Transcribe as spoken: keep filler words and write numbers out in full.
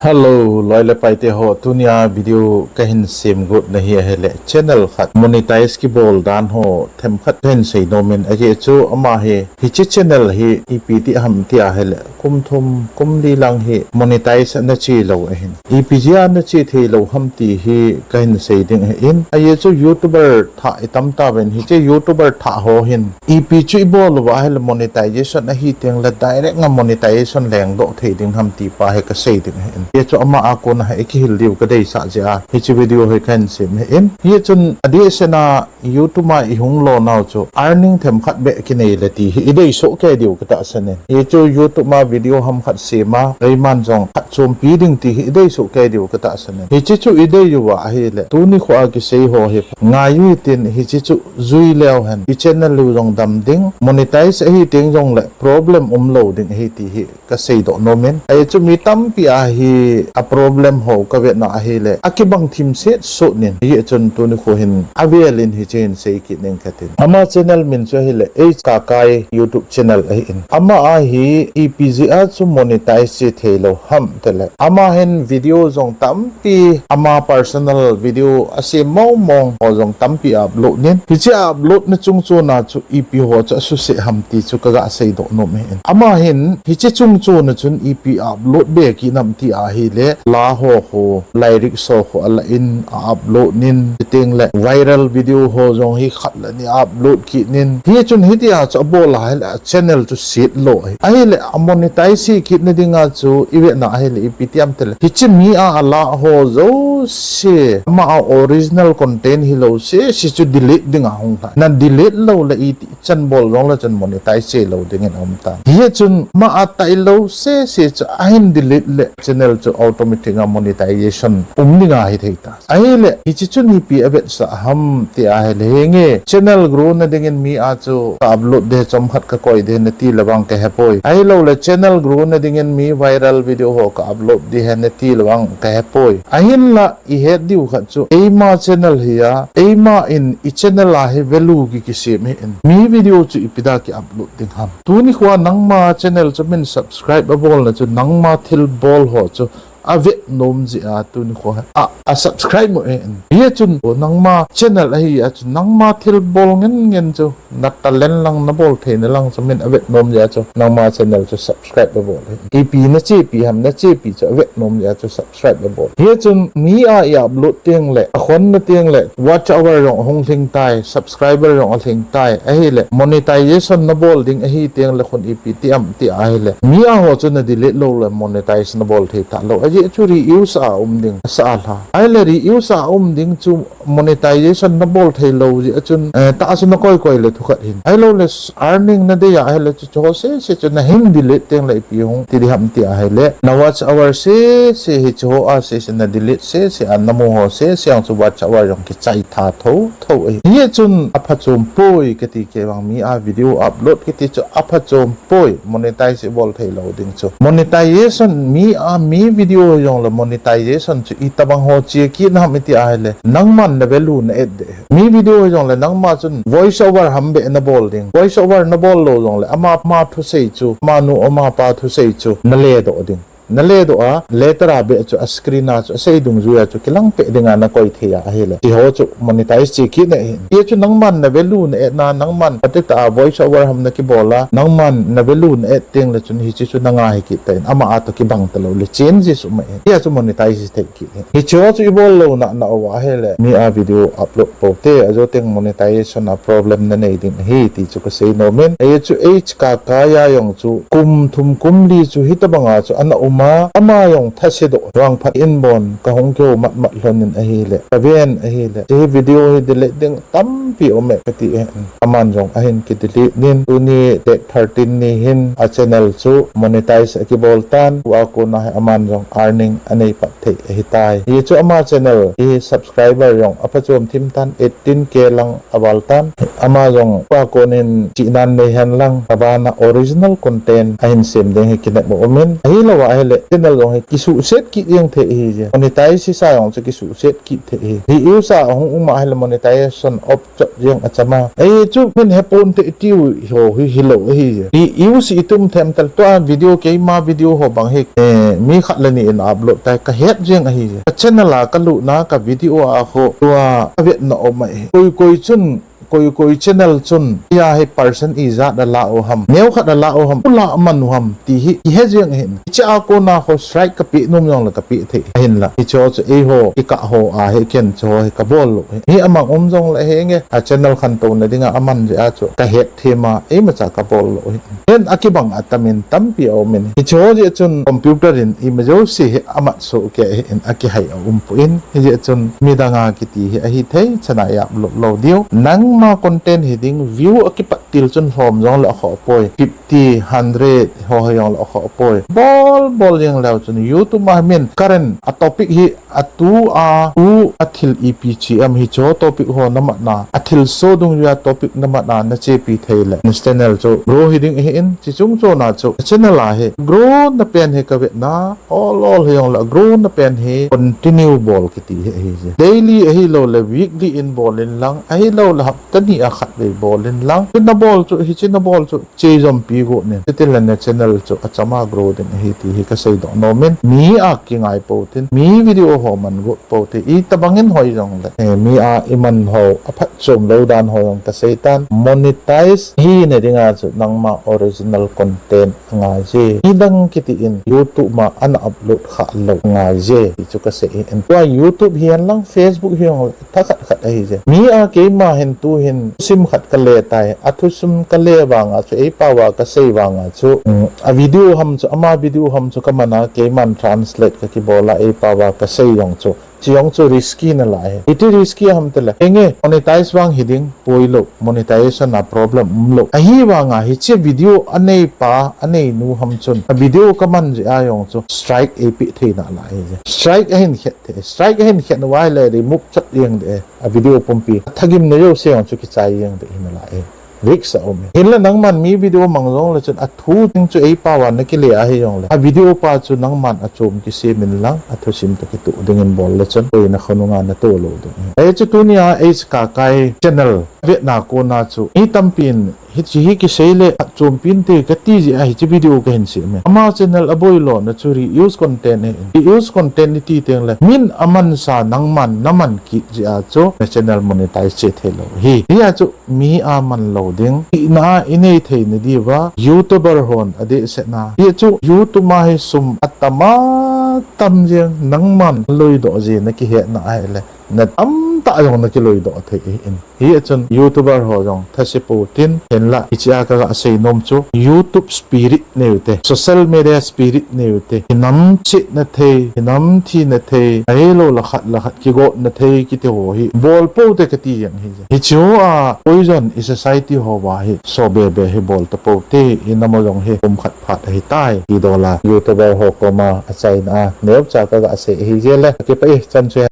Hello, loi le paite ho, tunia video kahin sem got na hi ahile channel khat monetize kibol dan ho themkhat kahin sei nom in, ajeh chu ama hi hiche channel hi ipi ti ham ti ahile kum thum kum li lang hi monetize ana che lou ahin. Ipi jeh a ana che thei lou ham ti hi kahin sei ding ahin. Ajeh chu YouTuber thah i tam tauvin, hiche YouTuber thah ho hin ipi chu i bol uva ahile monetization ahi teng le direct nga monetization lengdoh thei ding ham ti pa hi ka sei ding ahin. Hichu ama a kona hi i kihil diu ka deisah jeh a hiche video hi kahin sem ahin. Hichun adeh sena YouTube a i hung lo nau chu earning themkhat beh kinei le ti hi i dei soh kei diu ka tahsan in. Hichu YouTube a video ham khat sem a, eiman jong phatchompi ding ti hi i dei soh kei diu ka tahsan in. Hiche chu i dei uva ahile tuni kho a kisei ho hi ngai u hitin, hiche chu jui leu hen i channel u jong dam ding, monetize ahi teng jong le problem um lou ding ahi ti hi ka seidoh nom in. Ajeh chu mi tampi a hi a problem ho ka vet na ahile akibang thim set sot nin, hichun tuni kho hin avel in hiche hin sei kit ning ka tin. Ama channel min chu ahile H Kakai YouTube channel ahin. Ama a hi ipi jeh a chu monetize che thei lou ham tile, ama hin video jong tam pi ama personal video asem mong mong ho jong tampi a upload nin. Hiche a upload na chungchon a chu ipi ho chu asuse ham ti chu ka ga seidoh nom ahin. Ama hin hiche chungchon a chun ipi a upload be kit nam ti ahile la ho khu, lyrics ho khu ala in a upload nin, chuteng le viral video ho jong hi khat le ni a upload kit nin. Hichun hitia chu abol ahile a channel chu set lou ahi. Ahile a monetize hi kit na dinga chu i vet na ahile ipi ti ham tile, hiche mi a ala ho jouse, ama a original content hilou sese chu delete dinga hung lha. Na delete lou le iti chan bol jong le chun monetize che lou ding in aum tan. Hichun ama a tailou sese chu ahin delete le channel chu automatic a monetization um dinga hi thei ta. Ahile hiche chun ipi avetsah ham ti ahile, henge channel grow na ding in mi a chu ka upload de, chomkhat ka koi de nati le vang ka hepoi. Ahilou le channel grow na ding in mi viral video ho ka upload de he nati le vang ka hepoi. Ahinla i het diu khat chu eima channel hi a, eima in i channel a hi value ki kisem hi in, mi video chu ipi da ki upload ding ham. Tuni kho a nangma channel chu min subscribe abol na chu nangma thilbol ho chu avet nom jeh a tuni kho a, a subscribe mo e in. Hichun nangma channel ahi a chu nangma thilbol ngen ngen chu na talent lang na bol theina lang chu min avet nom jeh a chu nangma channel chu subscribe abol hi. Ipi na chepi ham, na chepi chu avet nom jeh a chu subscribe abol. Hichun mi a i upload teng le, akhon na teng le, watch hour jong ahung lhing tai, subscriber jong alhing tai, ahile monetization na bol ding ahi teng le khun ipi ti ham ti ahile, mi a ho chu na delete lou le monetize na bol thei ta lou. Ajeh chu reuse a um ding asa a lha. Ahile reuse a um ding chu monetization na bol thei lou jeh a chun, eh, ta chu na koi koi le thu khat hin. Ahilou le earning na dei a ahile chu, chu ho sese chu na hin delete teng le ipi hung ti di ham ti ahile, na watch hour sese hi chu ho a sese na delete sese a, na mu ho sese ang chu watch hour jong kichai tha tho tho ahi. Hichun aphachom poi kati kei vang, mi a video upload kiti chu aphachom poi, monetize i bol thei lou ding chu. Monetization mi a, mi video jong le monetization chu itobang ho che kit na ham iti ahile, nangman na value na et de. Mi video jong le nangma chun voice over ham beh na bol ding. Voice over na bol lou jong le ama, ama thusei chu, ama nu ama pa thusei chu na ledoh ding. Na ledoh a, letter a beh chu a screen a chu asei dungjui a chu kilang peh dinga na koi thei a ahile, ti ho chu monetize che kit na hin. Ti chu nangman na value na et na, nangman phatecha a voice over ham na kibol a, nangman na value na et teng le chun hiche chu na ngai kit ta in, ama a toh kibang ta lou le changes um a hin. Ti chu monetize thei kit hin. Hiche ho chu i bol lou na, na uva ahile, mi a video upload pou te, ajo teng monetization a problem na nei ding ahi ti chu ka sei nom in. Hichu H Kakai a jong chu kum thum kum li chu hitobang a chu ana um a, ama jong thase doh vangphat in bon ka hung kihou mat mat lhon in ahile, ka ven ahile, hiche video hi delete ding tampi um e kati e. Aman jong ahin ki delete nin, tuni date thirteen ni hin a channel chu monetize akibol tan, tua kona hi aman jong earning anei pat thei ahitai. Hichu ama channel hi subscriber jong aphachom thim tan, eighteen K lang aval tan. Ama jong pa konin chinan nei hen lang, abana original content ahin sem ding hi kinep umin. Ahilou ahile channel jong hi kisuhset kit jeng thei ahije. Monetize hisa jong chu kisuhset kit thei ahi. Reuse a hung um ahile monetization off chot jeng achama. Ahi chu min hepon thei tiu ho hi hilou ahije. Reuse itum them tel tua video keima video ho bang hi, eh, mi khat le ni in upload tai kahet jeng ahije. Ka channel a kalutna ka video a ho tua avetna um ahi. Koi koi chun koi koi channel chun, hiya hi percent ijat ala u ham, neo khat ala u ham, ula man u ham, ti hi kihe jeng ahin. Hiche a kona ho strike kapeh nom jongle kapeh thei ahinla. Hiche ho chu eiho, ikah ho ahi ken chu ho hi kabol lou hi. Hi amang um jongle henge, a channel khantouna dinga aman jeh a chu kahet thima, eimacha kabol lou hi. Hin akibang atamin tampi aumin. Hiche ho jeh chun computer in ima jouse hi amat soh kei ahin akihai aum poi. Hijeh chun midang a kiti hi ahithei, chana i upload lou diu. Nangma content hiding view akipat til chun lhom jongle akhoh poi. Fifty, hundred ho hi jongle akhoh poi. Bol, bol jeng leu chun YouTube a min current a topic hi atu a, tu a thil ipi chi em hiche ho topic ho namatna, a thilsoh dungjui a topic namatna nachepi thei le, na channel chu grow hiding ahin, chi chung chona chu channel a hi grow na pen hi kavetna, ol ol hi jongle grow na pen hi continue bol kiti hi ahije. Daily ahilou le weekly in bol in lang, ahilou le hapta ni a khatvei bol in lang. Chu nabol chu, hiche nabol chu, chejompi got nin. Chuti le na channel chu achama grow ding ahi ti hi kasei doh nomin. Mi a kingai pou tin, mi video ho man got pou tin, itobang in hoi jongle, eh, mi a iman ho aphatchom lou dan ho jong kasei tan. Monetize hina dinga chu nangma original content angaije. Midang kiti in YouTube ma ana upload kha lou angaije. Ti chu kasei in. Tua YouTube hihen lang, Facebook hi jongle, thakhat khat ahije. Mi a keima hin tuhin thusim khat kale tai. A thusim kale vanga chu, eipao a kasei vanga chu, um, a video ham chu, ama video ham chu kaman a, keiman translate kakibol a, eipao a kasei jong chu. Chi jong chu risky nalai. Iti risky ham tile, henge, monetize vang hiding, poi lou, monetization a problem um lou. Ahivanga hiche video aneipa, aneinu ham chun, a video kaman jeh a jong chu, strike eipeh thei nalai je. Strike ahin khet thei. Strike ahin khet uva ahile remove chot jeng ding e. A video pumpi. A thagimna jouse jong chu kichai jeng ding hi nalai e. Risk aum e. Hinla nangman mi video mang jongle chun athu ding chu eipao a nakile ahi jongle, a video pa chu nangman achom kisem in lang, athusim toh kitoh dingin bol le chun, koina khonunga natoh lou ding e. Hichu tunia H K Kai channel vetna kona chu mi tampin hiche hi kisei le phatchompi inte kati jeh a hiche video kahin sem e. Ama channel aboi lona chu reuse content ahi. Reuse content iti tengle min amansa nangman naman kit jeh a chu na channel monetize che thei lou ahi. Hia chu mi a man lou ding, hina a inei theina diuva YouTuber hon adehsetna. Hia chu YouTube a hi sum atam a tam jeng, nangman loidoh jeh nakihetna ahile, na tamtah jong nakiloidoh thei ahin. Hia chun YouTuber ho jong thase pou tin, hinla hiche a kaga sei nom chu YouTube spirit neiu te, social media spirit neiu te, hinam chetna thei, hinam thina thei, ahilou le khat le khat kigotna thei kiti ho hi bol pou te kati jeng ahije. Hiche ho a poison i society ho uva hi soh bebe hi bol tapou te, inam a jong hi pumkhat phat ahitai. Idol a YouTuber ho koma achaina a neocha kaga sei ahije le, akipah e, chan chu